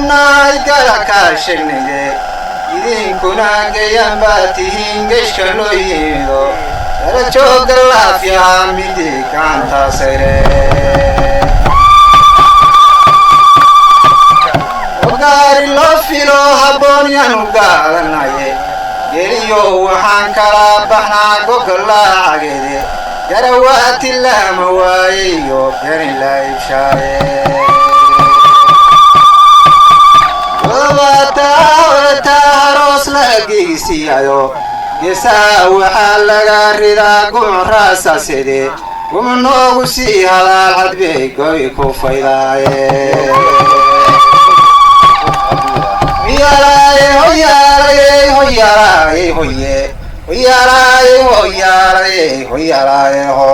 nahay gala kaa shegnide, idinkuna gayan baa tihiin geshka loo yimido darajooga laafyaha midi gacanta sayre. Gaari loo filo habboon yaanu gaadanaye, geliyo waxaan kala baxnaa gogolaacageede, garawaati lama waayeyo garin la ibshaaye. Godobaata aroos la geysiyayo, geesaha waxaa laga ridaa gumraasasede, gumnoogu sii hadaal cadbey goy ku faydaaye. Hoyaalaaye hoyaalaaye hoyaalaaye hoye hoyaalaaye hoyaalaaye hoyaalaaye ho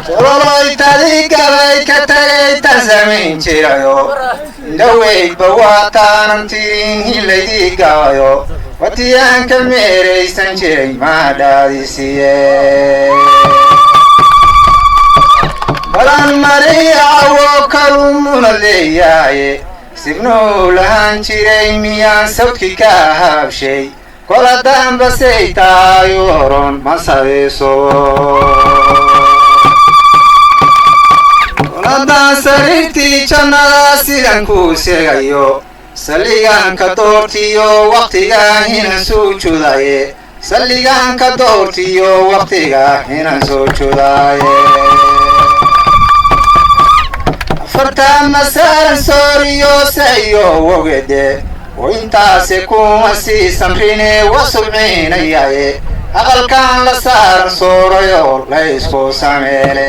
sololoytadii gabay ka tagay tan samayn jirayo, indhaweydba waa taanan tirin hilaydii gabayo, watiyaan ka meeraysan jiray maadhaadisiye. Balan mariya cawo kalumuna leeyahaye, sibnuu lahaan jiray miyaan sawdkii ka habshay, kola daanbasay tahay oron masabiso. Koladaan sariirtii jannada sidan kuu segayo, salligaanka doortiyo waqtigaa hinan sujuudaye, salligaanka doortiyo waqtigaa hinan sujuudaye. Afarta masaran sooriyo sayo wogede oo intaase kuma sii samrine wa subciinayaye, aqalkan la saaran soorayo laysku sameele.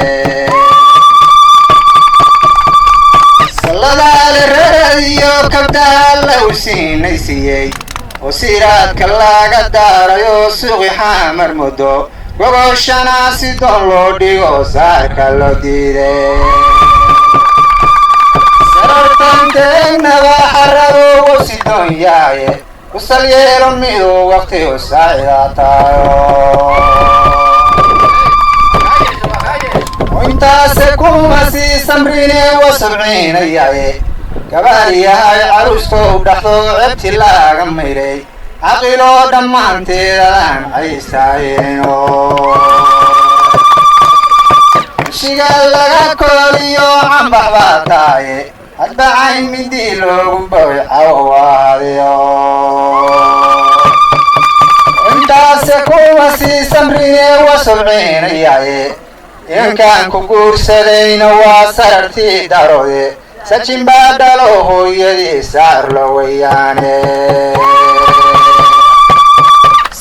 Salladaale raradiyo kabtaha law siinay siiyey oo siraadka laga daarayo, suuqi xaamar muddo gogoshana si doon loo dhigo saarka loo diiday. Sarartanteegnaba xaradu wou sidoon yahaye, kusal yeelo miduu waqtigu saacida tayo. Intaase kuma sii samrine wa sabciinayaye, gabaar yahay caruustow dhaxdo cebti laaga mayray, caqiloo dhammaanteedadaan caystaayeno. Shiga laga kooliyo cambax baa tahaye, hadba cayn midii loogu baway cawawaadiyo. Intaase kuma sii samrine wa subciinayaye, inkaan ku guursadayna waa sarartii darode, sajin baa dhalo hooyadii saar lo weyaane.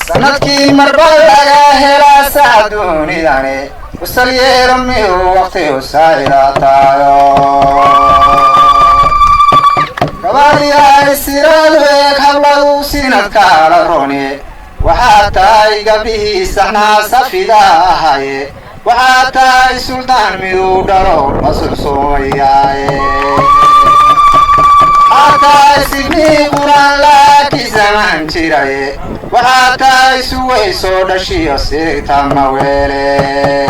Sanadkii marba laga helaa saca dunidane, usal yeelo miduu waqtigu saacida tayo. Gabaaryahay siraadu eeg habladu sinadkaala rone, waxaa tahay gabdhihii saxnaa safida ahaye, waxaa tahay suldaan miduu dhalo la sulsuumayaaye. Waxaa tahay sibnii quraan laaki samaan jiraye, waxaa tahay suway soo dhashiyo sigta maweele.